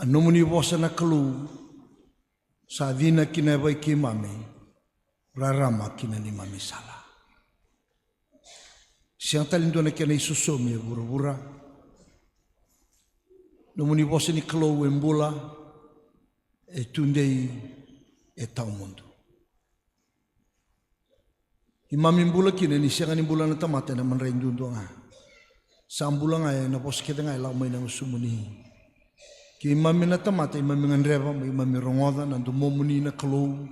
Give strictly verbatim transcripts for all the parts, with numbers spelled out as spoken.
Na nomuni vosa na Kalou sa cina ki na yavai keimami, rarama ki na neimami sala. Sega tale ni dua na kena isosomi e vuravura. Nomuni vosa ni Kalou e bula, e tudei, e tawamudu. Keimami bula kina ni sega ni bula na tamata ena madrai duadua ga. Sa bula ga ena vosa kece ga e lako mai na gusumuni. Keimami na tamata, keimami gadreva me keimami rogoca na domomuni na Kalou,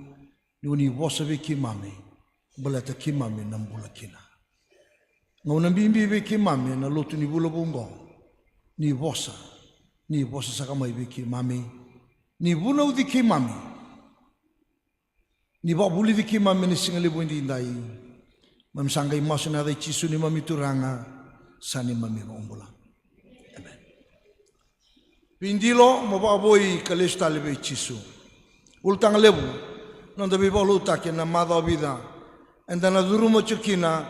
ni oni vosa vei keimami, baleta keimami na bula kina. Gauna bibi vei keimami ena lotu ni vula vou oqo, ni vosa, ni vosa saka mai vei keimami, ni vunauci keimami, ni vakavulici keimami ena siga levu edaidai. Mami sa qai masu ena yaca i Jisu neimami Turaga, sa neimami iVakabula. Amen. Veidilo mo vakavoui ka lesu tale vei Jisu. Ulutaga levu, noda veivakalotutaki ena macawa vica eda na curuma tiko kina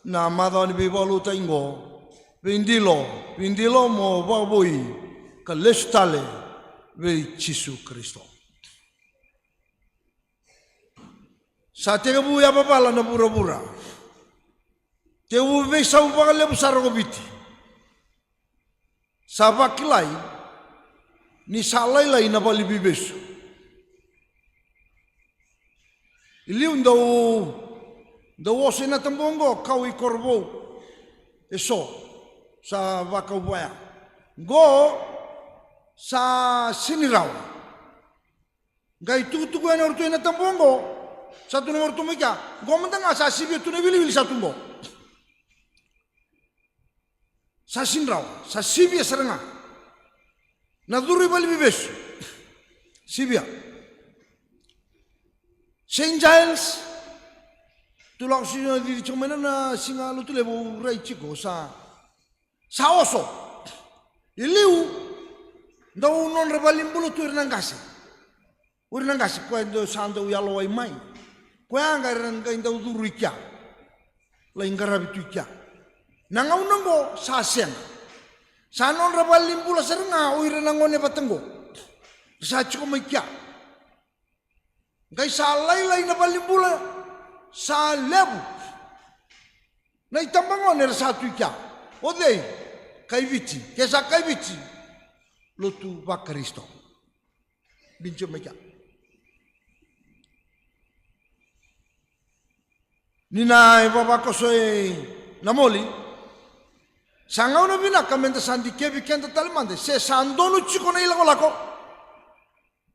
na macawa ni veivakalotutaki oqo. Veidilo, veidilo mo vakavoui ka lesu tale vei Jisu Karisito. Sa tekivu yavavala na vuravura. Tekivu veisau vakalevu sara ko Viti. Sa vakilai ni sa lailai na valeniveivesu. I liu dau, dau oso ena tabu oqo kau i Korovou. Eso sa vakau vaya. Qo sa sega ni rawa. Qai tukutuku yani o ratou ena tabu oqo, sa tukuna o ratou mai kea, qo mada ga sa sivia tu na iwiliwili sa tu qo. Sa sega ni rawa, sa sivia sara ga. Na curu i valeniveivesu. Sivia. Saint Giles, tu lako si na cici tiko mai na, na siga Lotulevu au rai tiko, sa sa oso. I liu, dau nodra valenibula tu ira na qase. O ira na qase, koya dau sa dau yalowai mai. Koya ga era qai dau curu i kea. Lai qaravi tu i kea. Na gauna oqo sa sega. Sa nodra valenibula sara ga o ira na gone vata oqo. Sa tiko mai kea. Qai sa lailai na valenibula, sa levu na itabagone era sa tu i kea. O cei? Kai Viti. Ke sa kai Viti, lotu vaKarisito. Bini tiko mai kea. Ni na ivavakoso e Namoli, sa gauna vinaka meda sa dikevi keda tale mada, se sa donu tiko na ilakolako.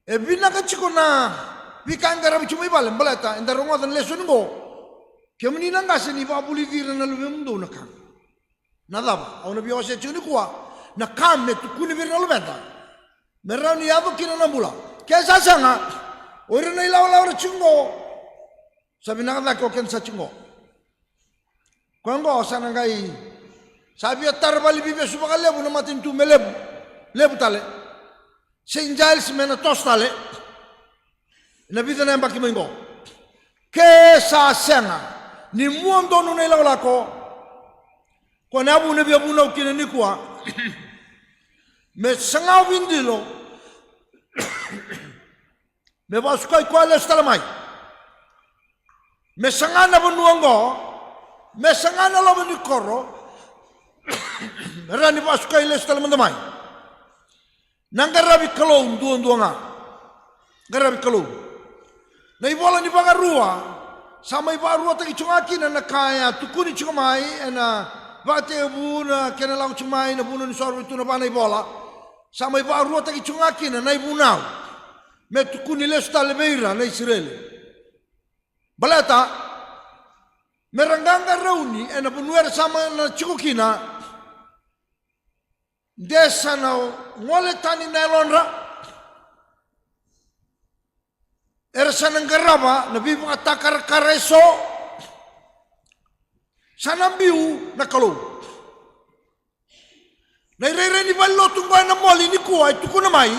E vinaka tiko na veika e qaravi tiko mai vale, baleta eda rogoca na lesoni qo. Kemuni na qase, ni vakavulici ira na luvemudou na ka. Na cava? Au na via wasea tiko nikua na ka me tukuni vei ira na luveda, me rawa ni yaco kina na bula. Ke sa sega, o ira na ilawalawa era tiko qo, sa vinaka cake o keda sa tiko qo. Koya oqo sa na qai, sa via tara valeniveivesu vakalevu na matanitu me levu, levu tale. Saint Giles me na toso tale ena vica na yabaki mai qo. Ke sa sega ni mua donu na ilakolako, koya na yavu na via vunau kina nikua. Me saga o Vidilo, me vakasukai koya lesu tale mai. Me saga na vanua oqo, me saga na loma ni koro, me rawa ni vakasukai lesu tale mada mai. Na qaravi Kalou duadua ga. Qaravi Kalou. Na ivola ni Vakarua, sa mai vakaruataki tiko ga kina na ka e a tukuni tiko mai ena vakatekivu, na kena lako tiko mai na vunau ni soro, vei tu na va na ivola. Sa mai vakaruataki tiko ga kina na ivunau me tukuni lesu tale vei ira na Isireli. Baleta me ra qaqarauni ena vanua era sa mai na tiko kina. De sa na gole tani na yalodra. Era sa na qarava na veivakatakarakara eso. Sa na biu na Kalou. Na irairai ni valenilotu oqo e Namoli nikua e tukuna mai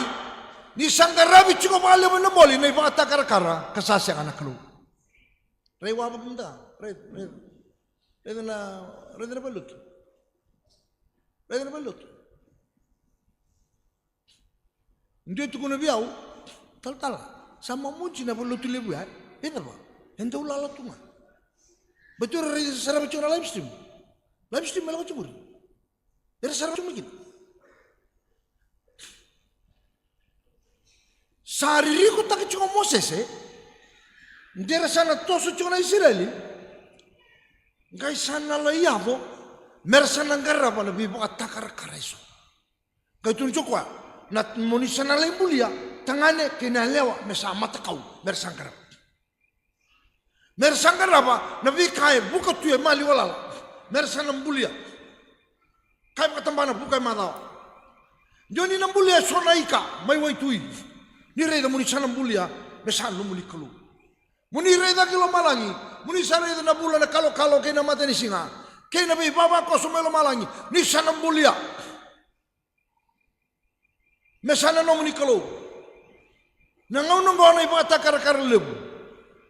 ni sa qaravi tiko vakalevu e Namoli na ivakatakarakara ka sa sega na Kalou. Rai wavaka mada, rai, rai, rai na, rai na valenilotu. Rai na valenilotu. Dua e tukuna vei au, talatala, sa mamuti na valenilotu levu ya, e cava? E dau lala tu ga. Baleta era raica, sarava tiko na live stream. Live stream e lako tiko qori. Era sarava tiko mai kina. Sa ririkotaki tiko o Mosese, de ra sa na toso tiko na Isireli, qai sa na lai yaco, me ra sa na qarava na veivakatakarakara eso. Qai tukuna tiko o koya, na, mo ni sa na lai bulia tagane kei na yalewa me sa matakau, me ra sa qarava. Me ra sa qarava na veika e vuka tu e maliwa lala, me ra sa na bulia. Ka e vakatabana vuka e macawa. Ni o ni na bulia eso na ika mai waitui, ni raica mo ni sa na bulia me sa nomuni Kalou. Mo ni raica ki lomalagi, mo ni sa raica na vula, na kalokalo kei na matanisiga, kei na veivavakoso mai lomalagi, ni sa na bulia me sa na nomuni Kalou. Na gauna oqo na ivakatakarakara levu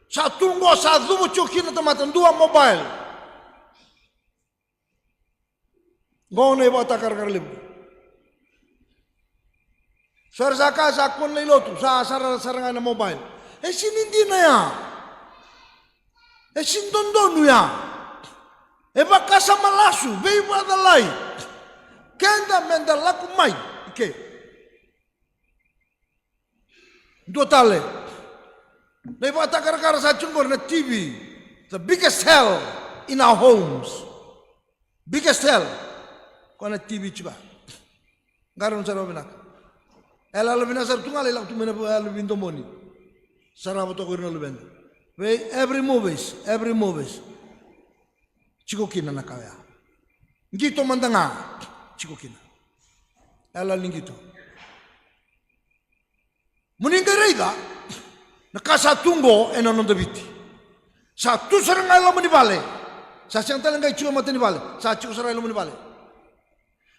sa tu oqo, sa cuva tiko kina na tamata, dua mobile. Oqo na ivakatakarakara levu. Sa ra sa kaya sa kua na lai lotu, sa sara, sara ga na mobile. E sini dina ya. E sini dodonu ya. E vakasama lasu, veivakacalai. Keda meda lako mai i ke. Dua tale na ivakatakarakara sa tiko qori na T V. The biggest hell in our homes. Biggest hell. Ko na T V tiko. Qarauna sara vakavinaka. Yalayala vinaka sara tu ga, lai lako tu mai na yalayala veidomoni. Sarava toka o ira na luveda. Vei every movies, every movies. Tiko kina na ka oya. Qito mada ga tiko kina. Yalayala ni qito. Mo ni qai raica na ka sa tu oqo ena noda Viti. Sa tu sara ga e loma ni vale. Sa sega tale qai tiko e mata ni vale, sa tiko sara e loma ni vale.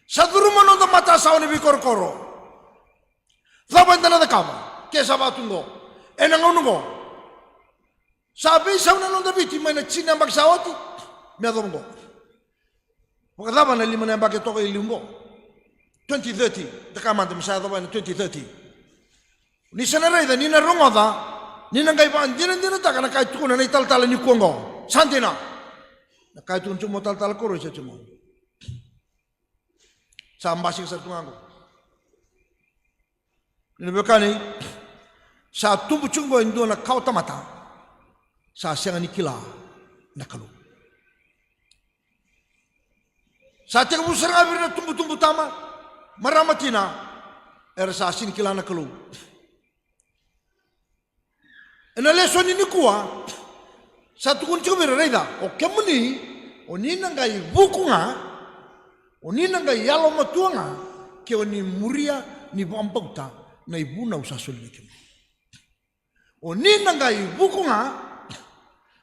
Sa curuma noda matasawa ni veikorokoro. Cava eda na cakava ke sa vaka tu oqo ena gauna oqo? Sa veisau na noda Viti mai na tini na yabaki sa oti me yacova oqo. Vakacava na lima na yabaki e toka i liu oqo? Twenty thirty, da kaya mada me sa yacova ena twenty thirty. Ni sa na raica, ni na rogoca, ni na qai vakadinadinataka na ka e tukuna na italatala nikua oqo. Sa dina. Na ka e tukuna tiko mai o talatala Koroi sa tiko mai. Sa basika sara tu ga oqo. Ni na veiwekani, sa tubu tiko oqo e dua na kawatamata sa sega ni kila na Kalou. Sa tekivu sara ga vei ira na tubutubu tama, marama, tina, era sa sini kila na Kalou. Ena lesoni nikua sa tukuni tiko vei ira, raica, o kemuni, o ni na qai vuku ga, o ni na qai yalomatua ga, ke o ni muria ni vakabauta na ivunau sa soli vei kemuni. O ni na qai vuku ga,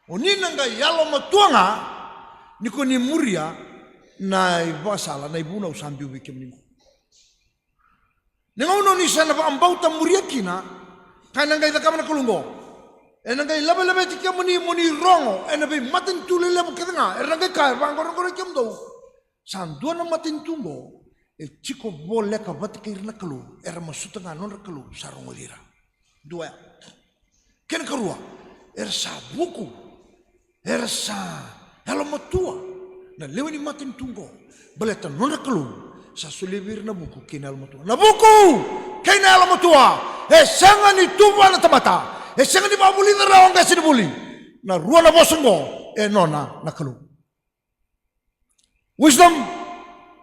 o ni na qai yalomatua ga, ni ko ni muria na ivakasala, na ivunau sa biu vei kemuni qo. Na gauna o ni sa na vakabauta muria kina ka ena qai cakava na Kalou oqo, ena qai lavelaveti kemuni mo ni rogo ena veimatanitu lelevu kece ga, era na qai kaya, vaqoroqoroi kemudou. Sa dua na matanitu oqo e tiko voleka vata kei ira na Kalou, era masuta ga na nodra Kalou sa rogoci ira. Dua ya. Kena karua, era sa vuku, era sa yalomatua na lewe ni matanitu oqo, baleta na nodra Kalou sa solia vei ira na vuku kei na yalomatua. Na vuku kei na yalomatua e sega ni tu vua na tamata, e sega ni vakavulica rawa o qasenivuli. Na rua na vosa oqo e nona na Kalou. Wisdom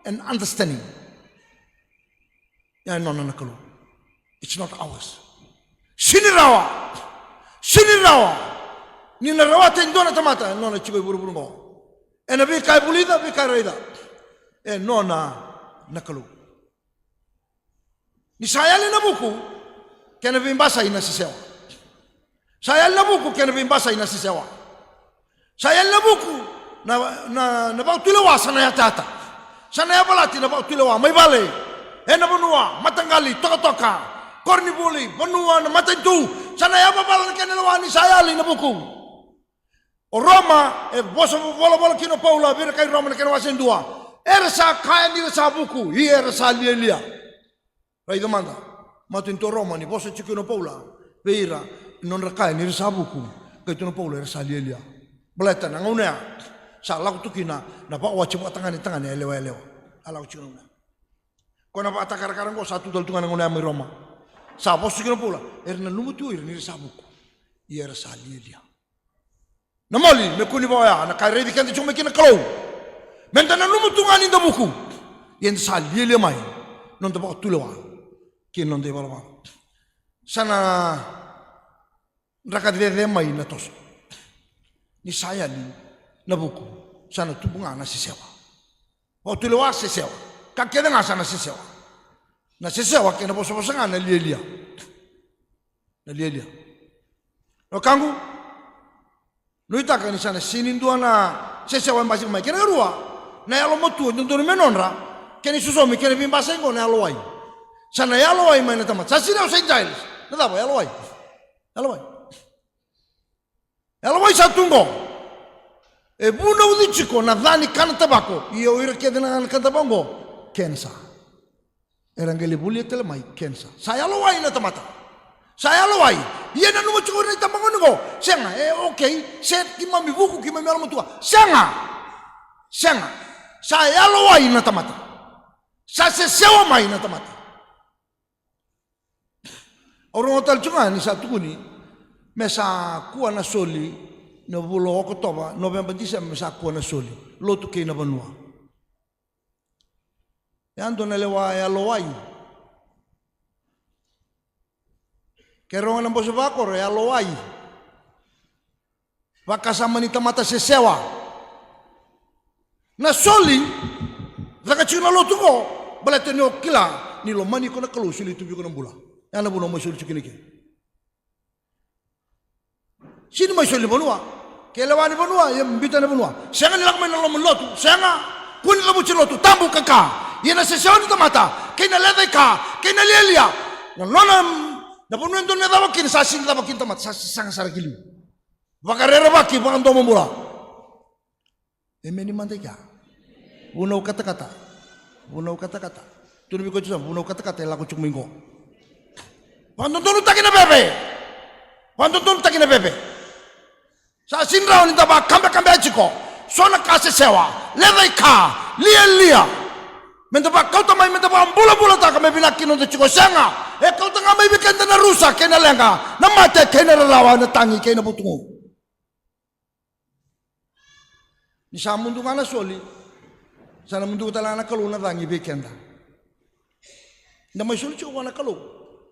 and understanding. Ya e nona na Kalou. It's not ours. Sini rawa. Sini rawa ni na rawata e dua na tamata, e nona tiko e vuravura oqo. Ena veika e vulica, veika e raica, e nona na Kalou. Ni sa yali na vuku, kena veibasai na sesewa. Sa yali na vuku, kena veibasai na sesewa. Sa yali na vuku, na, na, na vakatulewa sa na yatayata. Sa na yavalati na vakatulewa mai vale, ena vanua, mataqali, tokatoka, koronivuli, vanua, na matanitu. Sa na yavavala na kena lewa ni sa yali na vuku. O Roma, e vosa volavola kina o Paula vei ira kai Roma na kena wase e dua. Era sa kaya ni ra sa vuku, ia era sa lialia. Raica mada. Matai ni tu o Roma ni vosa tiko kina o Paula vei ira, nodra kaya ni ra sa vuku, qai tukuna o Paula era sa lialia. Baleta na gauna ya sa lako tu kina na vakawati vakatagane tagane yalewa yalewa. A lako tiko na gauna ya. Ko na vakatakarakara oqo sa tu tale tu ga na gauna ya mai Roma. Sa vosa tiko kina o Paula, era nanuma tu o ira ni ra sa vuku, ia era sa lialia. Na moli me kua ni vaka oya, na ka e raici keda tiko mai kina na Kalou. Meda nanuma tu ga ni da vuku, ia eda sa lialia mai na noda vakatulewa kei na noda ivalavala. Sa na draka cece mai na toso. Ni sa yali na vuku, sa na tubu ga na sesewa. Vakatulewa sesewa. Ka kece ga sa na sesewa. Na sesewa kei na vosavosa ga na lialia. Na lialia. Na wekaqu, nuitaka ni sa na sega ni dua na sesewa e basika mai. Kena karua, na yalomatua e dodonu me nodra, kena isosomi, kena veibasai oqo na yalowai. Sa na yalowai mai na tamata. Sa sega ni o Saint Giles. Na cava? Yalowai. Yalowai. Yalowai sa tu oqo. E vunauci tiko na ca ni kana tavako. Ia o ira kece na kana tavako oqo, kenisa. Era qai lai volia tale mai kenisa. Sa yalowai na tamata. Sa yalowai. Ia nanuma tiko na itabagone oqo. Sega, e, okay. Se keimami vuku, keimami yalomatua. Sega. Sega. Sa yalowai na tamata. Sa sesewa mai na tamata. Au rogoca tale tiko ga ni sa tukuni me sa kua na soli na vula o Okotova, Noveba, Diseba, me sa kua na soli. Lotu kei na vanua. E a dua na lewa e yalowai. Ke rogo na bose vakoro, e yalowai. Vakasama ni tamata sesewa. Na soli, caka tiko na lotu oqo, baleta ni o kila ni lomani iko na Kalou, soli tu vei iko na bula. Ya na vuna o mai soli tiko kina ike. Sega ni mai soli ni vanua. Ke lewa ni vanua, ia biuta na vanua. Sega ni lako mai na loma ni lotu. Sega. Kua ni cavuti lotu. Tabu ka ka. Ia na sesewa ni tamata kei na lecaika kei na lialia. Na nona, na vanua e dodonu me cava kina, sa sega ni cava kina tamata. Sa sasaga sara ki liu. Vakarerevaki, vakadomobula. Emeni mada i kea. Vunau katakata. Vunau katakata. Tukuna vei koya tiko, vunau katakata e lako tiko mai qo. Vakadodonutaki na veve. Vakadodonutaki na veve. Sa sega ni rawa ni da vakabekabea tiko. So na ka sesewa, lecaika, lialia. Meda vakauta mai, meda vakabulabulataka me vinaka kina noda tiko. Sega. E kauta ga mai vei keda na rusa kei na leqa, na mate kei na rarawa, na tagi kei na vutugu. Ni sa mudu ga na soli, sa na muduka tale ga na Kalou na cagi vei keda. Da mai soli tiko vua na Kalou,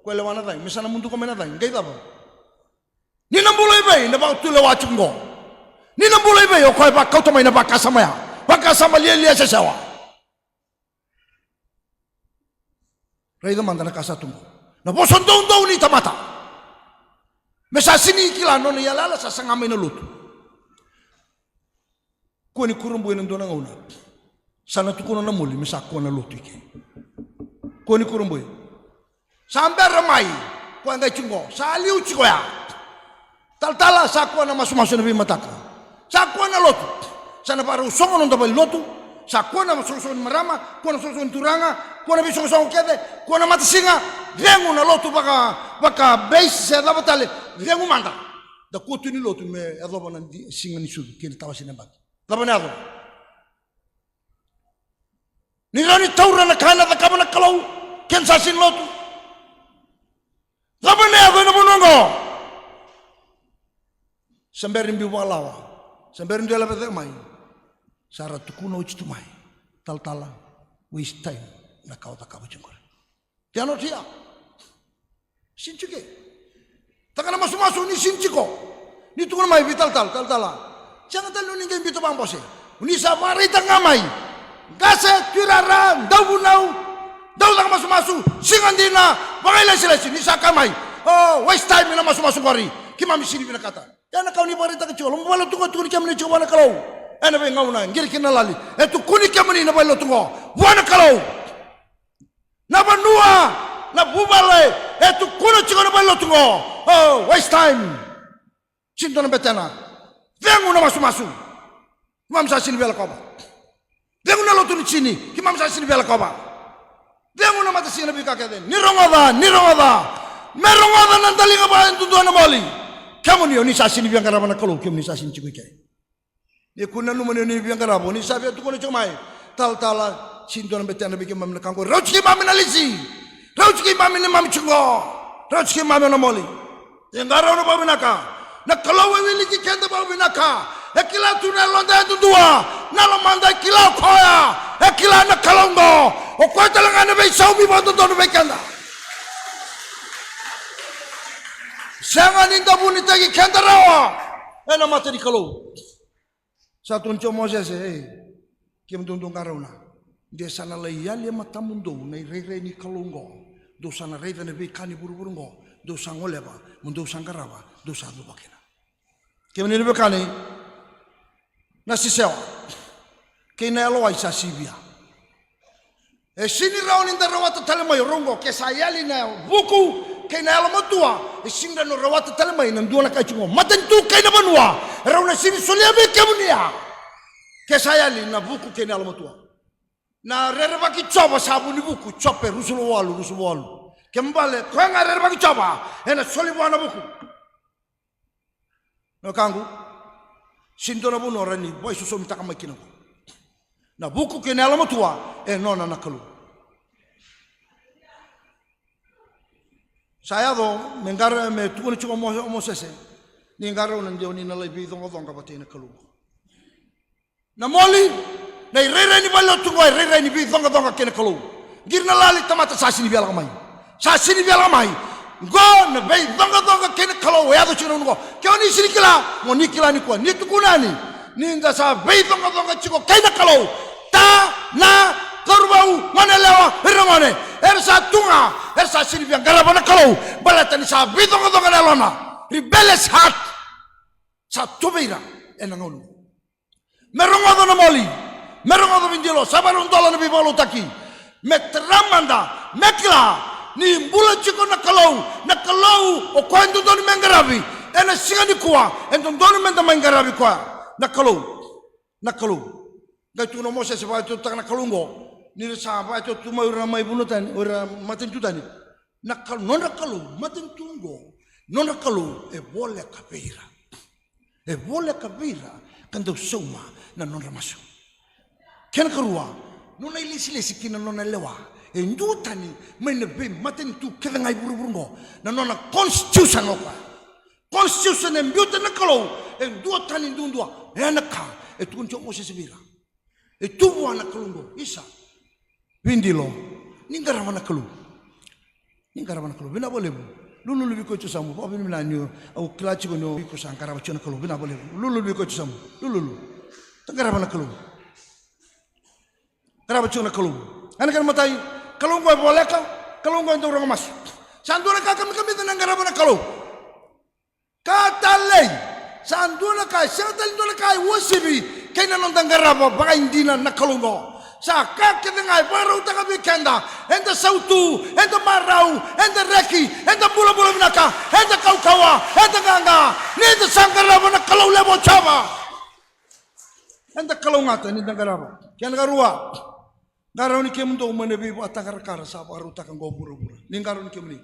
koya e lewa na cagi, me sa na muduka mai na cagi, qai cava? Ni na bula i vei na vakatulewa tiko qo? Ni na bula i vei o koya e vakauta mai na vakasama ya, vakasama lialia sesewa? Raica mada na ka sa tu qo. Na vosa doudou ni tamata. Me sa sega ni kila na nona iyalayala, sa saga mai na lotu. Kua ni kurabui ena dua na gauna. Sa na tukuna na moli me sa kua na lotu i ke. Kua ni kurabui. Sa bera mai. Koya qai tiko qo. Sa liu tiko ya. Talatala, sa kua na masumasu ena veimataka. Sa kua na lotu. Sa na vakarau sogo na noda valenilotu. Sa kua na sogosogo ni marama, kua na sogosogo ni turaga, kua na veisogosogo kece, kua na matasiga. Cegu na lotu vaka, vaka base se cava tale. Cegu mada. Da kua tu ni lotu me yacova na di-, siga ni sucu kei na tawase ni yabaki. Cava na yaco? Ni rawa ni taura na ka ena cakava na Kalou, kena sa sega ni lotu. Cava na yaco ena vanua oqo? Sa bera ni biu vakalawa, sa bera ni dua e laveta mai. Sa ra tukuna oti tu mai, talatala, waste time na ka o cakava tiko qori. Tea notia. Sega ni tiko. Taka na masumasu ni sega ni tiko. Ni tukuna mai vei talatala, talatala, sega tale ni o ni qai biuta vakabose. O ni sa vakaraitaka ga mai. Qase, tuirara, dauvunau, dau caka masumasu, siga dina, vakailesilesi, ni sa kaya mai. O, waste time na masumasu qori. Keimami sega ni vinakata. Ia na ka o ni vakaraitaka tiko, loma ni valenilotu qo, tukuni kemuni tiko vua na Kalou. Ena veigauna qiri kina na lali, e tukuni kemuni na valenilotu qo vua na Kalou. Na vanua, na vuvale, e tukuna tiko na valenilotu qo. O, waste time. Sega ni dua na betena. Cegu na masumasu. Keimami sa sega ni via lakova. Cegu na lotu ni tini. Keimami sa sega ni via lakova. Cegu na matasiga na veika kece. Ni rogoca, ni rogoca. Me rogoca na daliga vakayadudua na moli. Kemuni o ni sa sini via qarava na Kalou, kemuni sa sini tiko i ke. Ni kua ni nanuma ni o ni via qarava, o ni sa via tukuna tiko mai. Talatala, sini dua na betena vei keimami na ka oqo. Rauti keimami na lisi. Rauti keimami ni mami tiko. Rauti keimami na moli. E qarauna vakavinaka. Na Kalou e wiliki keda vakavinaka. E kila tu na yaloda yadudua. Na lomada e kila o koya. E kila na Kalou oqo. O koya tale ga na veisaumi vakadodonu vei keda. Sega ni da vunitaki keda rawa ena mata ni Kalou. Sa tukuna tiko o Mosese, ei, kemudou dou qarauna. De sa na lai yali e matamudou na irairai ni Kalou oqo. Dou sa na raica na veika ni vuravura oqo. Dou sa goleva, mo dou sa qarava, dou sa cuva kina. Kemuni na veiwekani, na sisewa kei na yalowai sa sivia. E sini rawa ni da rawata tale mai o rau oqo, ke sa yali na vuku kei na yalomatua, e sini rawa ni rawata tale mai na dua na ka e tiko oqo. Matanitu kei na vanua, e rau na sini solia vei kemuni ya. Ke sa yali na vuku kei na yalomatua. Na rerevaki Jiova sa vu ni vuku, Jope ruasagavulu ka walu, ruasagavulu ka walu. Kena ibalebale, koya ga e rerevaki Jiova, ena soli vua na vuku. Na wekaqu, sini dua na vanua rawa ni vakaisosomitaka mai kina oqo. Na vuku kei na yalomatua e nona na Kalou. Sa yaco me qara, me tukuna tiko o Mo-, o Mosese, ni qarauna de o ni na lai veicoqacoqa vata kei na Kalou. Na moli, na irairai ni valelotu oqo, irairai ni veicoqacoqa kei na Kalou. Qiri na lali tamata sa sini via lako mai. Sa sini via lako mai. Oqo na veicoqacoqa kei na Kalou e yaco tiko na gauna oqo. Ke o ni sini kila, mo ni kila nikua. Ni tukuna yani ni da sa veicoqacoqa tiko kei na Kalou. Ta, na, cauravou, goneyalewa, ira gone, era sa tu ga, era sa sini via qarava na Kalou. Baleta ni sa veicoqacoqa na yalona. Rebellious heart. Sa tu vei ira ena gauna oqo. Me rogoca na moli, me rogoca Vidilo, sa varau dola na veivakalotutaki. Me tara mada, me kila ni bula tiko na Kalou, na Kalou o koya e dodonu me qaravi. Ena siga nikua e dodonu meda mai qaravi koya na Kalou, na Kalou. Qai tukuna o Mosese, vakaitautaka na Kalou oqo, ni ra sa vakaitautaka tu mai o ira na mai vanua tani, o ira matanitu tani. Na Kalou, nodra Kalou, matanitu oqo, nodra Kalou e voleka vei ira. E voleka vei ira ka dau sauma na nodra masu. Kena ikarua, nona ilesilesi kei na nona lewa e duatani mai na veimatanitu kece ga e vuravura oqo. Na nona constitution o koya. Constitution e biuta na Kalou e duatani duadua. E na ka e tukuna tiko o Mosese vei ira. E tu vua na Kalou oqo. Isa. Vidilo. Ni qarava na Kalou. Ni qarava na Kalou. Vinaka vakalevu. Lululu vei koya e tu e yasamu. Vakavinavinaka ni o, au kila tiko ni o, vei koya sa qarava tiko na Kalou. Vinaka vakalevu. Lululu vei koya e tu e yasamu. Lululu. Da qarava na Kalou. Qarava tiko na Kalou. Ena kena imatai, Kalou oqo e voleka, Kalou oqo e dau rogo masu. Sa dua na ka kamikamica na qarava na Kalou. Ka talei, sa dua na ka, e sega tale ni dua na ka e uasivi kei na noda qarava vakaidina na Kalou oqo. Sa ka kece ga e vakarautaka vei keda, eda sautu, eda marau, eda reki, eda bulabula vinaka, eda kaukauwa, eda qaqa, ni da sa qarava na Kalou levu o Jiova. Eda kalougata ni da qarava. Kena ikarua, qarauni kemudou mai na veivakatakarakara sa vakarautaka oqo o vuravura. Ni qarauni kemuni.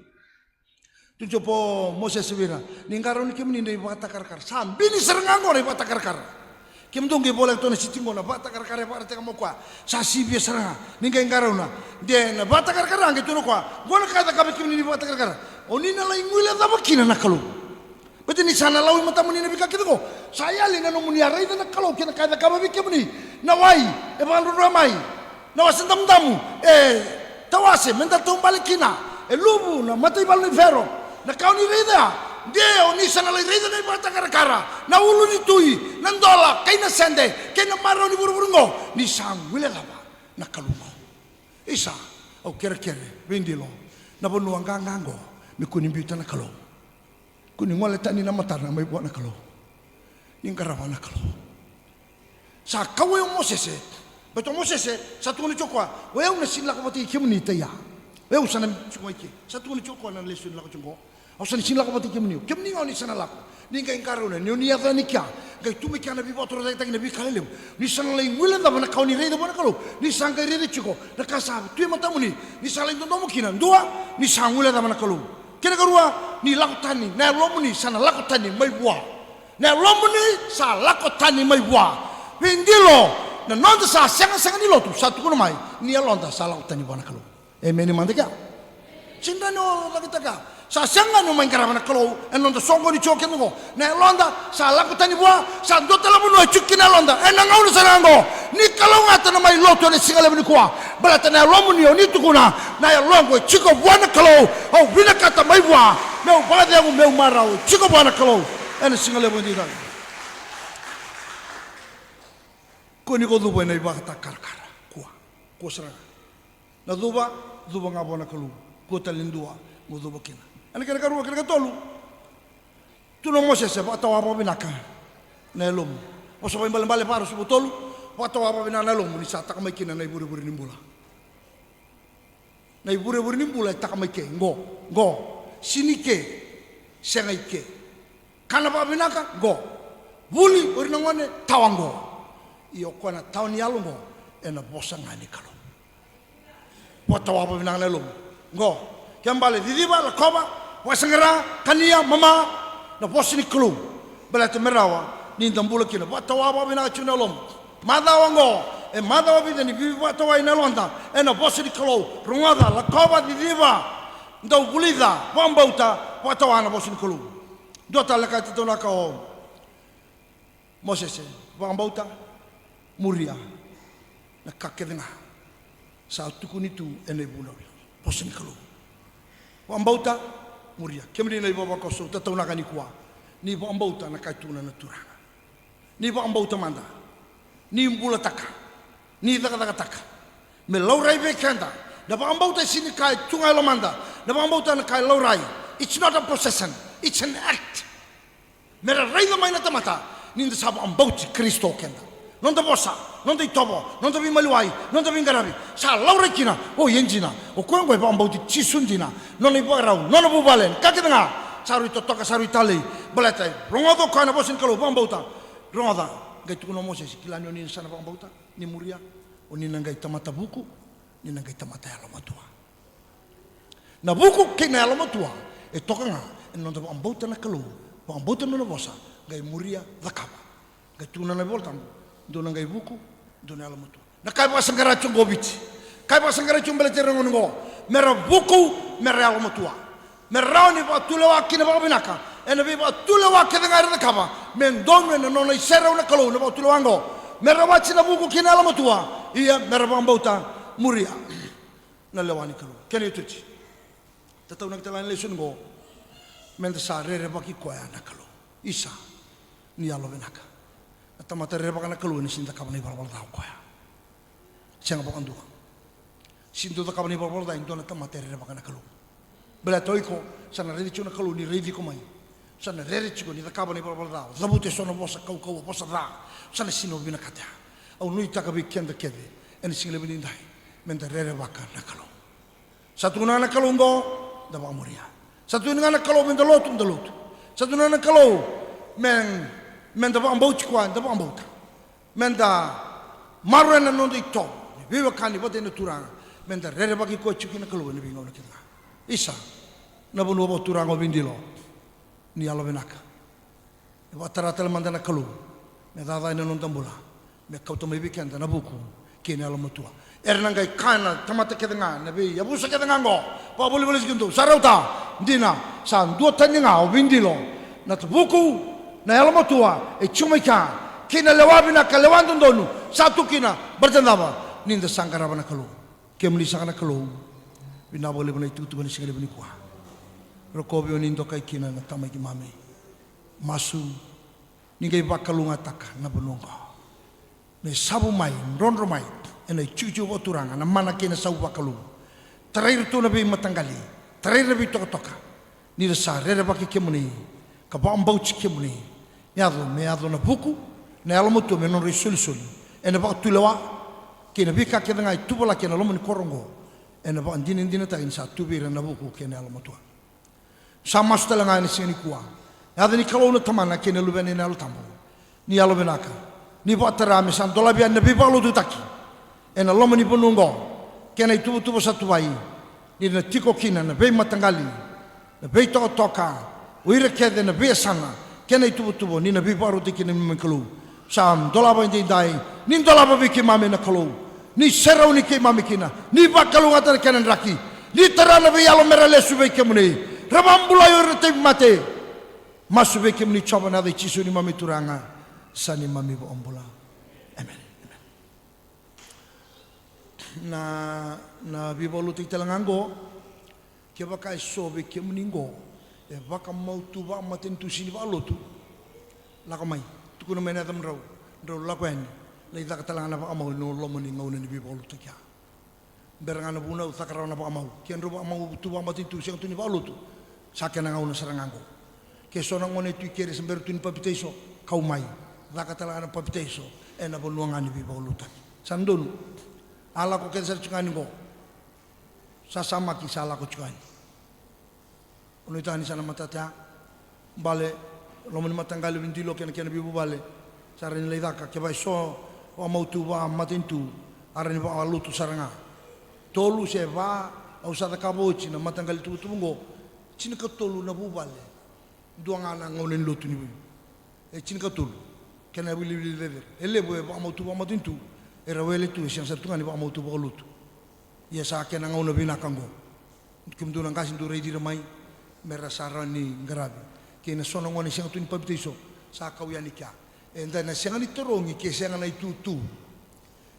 Tukuna tiko o Mosese vei ira, ni qarauni kemuni na ivakatakarakara. Sa bini sara ga oqo na ivakatakarakara. Kemudou qai voleka tu na siti oqo, na vakatakarakara e vakaraitaka mai o koya. Sa sivia sara ga. Ni qai qarauna. De na vakatakarakara qai tukuna o koya, oqo na ka e cakava vei kemuni na ivakatakarakara. O ni na lai guilecava kina na Kalou. Baleta ni sa na lau e matamuni na veika kece oqo. Sa yali na nomuni a raica na Kalou kei na ka e cakava vei kemuni. Na wai e vakadrodroya mai. Na Wasa Damudamu e tawase meda taubale kina. E luvu na mataivalu nei Fero. Na ka o ni raica ya. De o ni sa na lai raica na ivakatakarakara, na ulu ni tui, na dola kei na sede kei na marau ni vuravura oqo. Ni sa guilecava na Kalou oqo. Isa, au kerekere vei Dilo, na vanua qaqa oqo me kua ni biuta na Kalou. Kua ni gole tani na matana mai vua na Kalou. Ni qarava na Kalou. Sa kauwai o Mosese. Baleta o Mosese sa tukuna tiko o koya, o yau na sini lako vata kei kemuni tai ya. O yau sa na tiko mai ke. Sa tukuna tiko o koya na lesoni lako tiko oqo. Au sa na sega ni lako vata kei kemuni. O kemuni ga o ni sa na lako. Ni qai qarauna ni o ni yaco yani kea, qai tu mai kea na veivakatorocaketaki, na veika lelevu. Ni sa na lai guilecava na ka o ni raica vua na Kalou. Ni sa qai raica tiko na ka sa tu e matamuni, ni sa lai dodomo kina. Dua, ni sa guilecava na Kalou. Kena karua, ni lako tani, na yalomuni sa na lako tani mai vua. Na yalomuni sa lako tani mai vua. Veidilo, na noda sa segasega ni lotu sa tukuna mai ni yaloda sa lako tani vua na Kalou. Emeni mada kea. Sega ni o cakitaka. Sa sega ni o mai qarava na Kalou ena noda soqoni tiko keda oqo. Na yaloda sa lako tani vua, sa dua tale na vanua e tiko kina na yaloda ena gauna sara ga oqo. Ni kalougata na mai lotu ena siga levu nikua. Baleta na yalomuni o ni tukuna, na yaloqu e tiko vua na Kalou. Au vinakata mai vua meu vakacegu, meu marau, e tiko vua na Kalou. Ena siga levu nikua. Kua ni ko cuva ena ivakatakarakara. Kua. Kua sara ga. Na cuva, cuva ga vua na Kalou. Kua tale ni dua mo cuva kina. Ena kena karua, kena katolu. Tukuna o Mosese, vakatawa vakavinaka na yalomu. Vosa Vakaibalebale va ruasagavulu ka tolu. Vakatawa vakavinaka na yalomu ni sa taka mai kina na ivurevure ni bula. Na ivurevure ni bula e taka mai ke, qo, qo. Sega i ke, sega i ke. Kana vakavinaka, qo. Vuli o ira na gone, tawa qo. Ia o koya na tawa ni yalo qo ena vosa ga ni Kalou. Vakatawa vakavinaka na yalomu. Qo. Kena ibalebale, ciciva, lakova, vakasaqara, kania, mama na vosa ni Kalou. Baleta me rawa ni da bula kina. Vakatawa vakavinaka tiko na yalomu. Macawa qo, e macawa vica ni veivakatawai na yaloda ena vosa ni Kalou. Rogoca, lakova, ciciva, dau vulica, vakabauta, vakatawa na vosa ni Kalou. Dua tale na ka e tataunaka o Mosese, vakabauta, muria na ka kece ga sa tukuni tu ena ivunau. Vosa ni Kalou. Vakabauta, muria. Kemuni na ivavakoso, tataunaka nikua. Ni vakabauta na ka e tukuna na Turaga. Ni vakabauta mada. Ni bulataka. Ni cakacakataka. Me laurai vei keda. Na vakabauta e sega ni ka e tu ga e lomada. Na vakabauta na ka e laurai. It's not a possession. It's an act. Me ra raica mai na tamata ni da sa vakabauti Karisito o keda. Noda vosa, noda itovo, noda veimaliwai, noda veiqaravi sa laurai kina. O, e dina. O koya oqo e vakabauti Jisu dina. Nona ivakarau, nona vuvale, na ka kece ga. Sa rui totoka, sa rui talei. Baleta e rogoca o koya na vosa ni Kalou, vakabauta. Rogoca, qai tukuna o Mosese, kila ni o ni sa na vakabauta, ni muria, o ni na qai tamata vuku, ni na qai tamata yalomatua. Na vuku kei na yalomatua e toka ga ena noda vakabauta na Kalou, vakabauta na nona vosa, qai muria, cakava. Qai tukuna na iVolatabu, dua na qai vuku, dua na yalomatua. Na ka e vakasaqara tiko qo Viti, ka e vakasaqara tiko baleti ira na gone qo, me ra vuku, me ra yalomatua. Me rawa ni vakatulewa kina vakavinaka ena veivakatulewa kece ga era cakava, me donu ena nona iserau na Kalou na vakatulewa qo. Me ra wati na vuku kei na yalomatua, ia me ra vakabauta, muria na lewa ni Kalou. Kena iotioti, tataunaki tale ga na lesoni qo, meda sa rerevaki koya na Kalou. Isa, ni yalovinaka. Na tamata rerevaka na Kalou ena sega ni cakava na ivalavala ca o koya. Sega vakadua. Sega ni dau cakava na ivalavala ca e dua na tamata e rerevaka na Kalou. Baleta o iko sa na raici tiko na Kalou ni raici iko mai. Sa na rere tiko ni cakava na ivalavala ca, o cavuta eso na vosa kaukauwa, vosa ca. Sa na sega ni o vinakata ya. Au nuitaka vei keda kece ena siga levu edaidai, meda rerevaka na Kalou. Sa tukuna ga na Kalou qo, da vakamuria. Sa tukuna ga na Kalou meda lotu, da lotu. Sa tukuna ga na Kalou me, meda vakabauti koya, da vakabauta. Meda maroroya na noda itovo ni veiwekani vata kei na Turaga, meda rerevaki koya tiko kina na Kalou ena veigauna kece ga. Isa, na vanua vakaturaga o Vidilo, ni yalovinaka. Me vakatara tale mada na Kalou me cakacaka ena noda bula, me kauta mai vei keda na vuku kei na yalomatua. Era na qai kaya na tamata kece ga, na veiyavusa kece ga qo, vakavolivoliti kemudou, sa rauta, dina, sa duatani ga o Vidilo. Na vuku, na yalomatua e tiko mai kea, kei na lewa vinaka, lewa dodonu sa tu kina. Baleta na cava? Ni da sa qarava na Kalou. Kemuni saka na Kalou, vinaka vakalevu na itukutuku ena siga levu nikua. Rokovi o ni dokai kina na tama i keimami. Masu, ni qai vakalougatataka na vanua oqo. Me savu mai, drodro mai ena itikotiko vakaturaga na mana kei na sau vakalou. Tarai iratou na veimataqali, tarai ira na veitokatoka. Ni ra sa rerevaki kemuni ka vakabauti kemuni, me yaco, me yaco na vuku, na yalomatua me nodra isolisoli ena vakatulewa kei na veika kece ga e tuvalaki ena loma ni koro oqo. Ena vakadinadinataki ni sa tu vei ira na vuku kei na yalomatua. Sa masu tale ga ena siga nikua. Yaca ni Kalou na Tamana kei na Luvena ena Yalo Tabu. Ni yalovinaka. Ni vakatara me sa dolavi yani na veivakalotutaki ena loma ni vanua oqo kei na ituvatuva sa tuvai, ni na tiko kina na veimataqali, na veitokatoka, o ira kece na veiyasana kei na ituvatuva ni na veivakarautaki kina na neimami Kalou. Sa dolava edaidai, ni dolava vei keimami na Kalou, ni serauni keimami kina, ni vakalougatataka na kena draki, ni tara na veiyalo me ra lesu vei kemuni, ra vakabulai o ira na tauvimate. Masu vei kemuni Jiova ena yaca i Jisu neimami Turaga, sa neimami iVakabula. Emeni. Emeni. Na, na veivakalotutaki tale ga oqo, kevaka e so vei kemuni oqo e vakamau tu vakamatanitu se ni vakalotu, lako mai, tukuna mai na yacamudrau, drau lako yani, lai caka tale ga na vakamau ena loma ni gauna ni veivakalotutaki ya. Bera ga na vunau, caka rawa na vakamau. Ke drau vakamau tu vakamatanitu, sega tu ni vakalotu, sa kena gauna sara ga oqo. Ke so na gone tu i keri sa bera tu ni papitaiso, kau mai, caka tale ga na papitaiso ena vanua ga ni veivakalotutaki. Sa donu. A lako kece sara tiko ga yani oqo. Sa samaki, sa lako tiko yani. O nuitaka ni sa na matata ya. Bale, loma ni mataqali o Vidilo kei na kena veivuvale. Sa rawa ni lai caka, kevaka e so vakamau tu vakamatanitu, a rawa ni vakalotu sara ga. Tolu se va, au sa cakava oti na mataqali tuvatuva oqo. Tinikatolu na vuvale. Dua ga na gauna ni lotu ni vei. E tinikatolu. Kena wilivili cecere. E levu e vakamau tu vakamatanitu. Era wele tu, e sega sara tu ga ni vakamau tu vakalotu. Ia sa kena gauna vinaka oqo. Kemudou na qase dou raici ira mai, me ra sa rawa ni qaravi. Kei na so na gone sega tu ni papitaiso, sa kau yani kea. Eda na sega ni tarogi ke sega na itutu.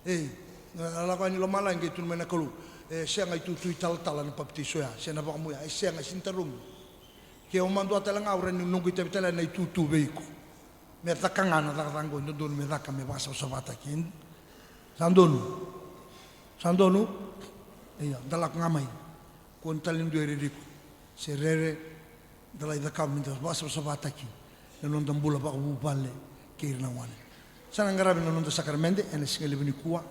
Ei, na lako yani lomalagi qai tukuna mai na Kalou, e sega itutu italatala na papitaiso ya, se na vakamu ya, e sega, sega ni tarogi. Ke o madua tale ga, au rawa ni noqu itavi tale na itutu vei iko. Me caka ga na cakacaka oqo, e dodonu me caka, me vakasavasavataki. Sa donu? Sa donu? Ia, da lako ga mai. Kua ni tale ni dua e rere iko. Se rere, da lai cakava me da vakasavasavataki na noda bula vakavuvale kei ira na gone. Sa na qaravi na noda sakaramede ena siga levu nikua.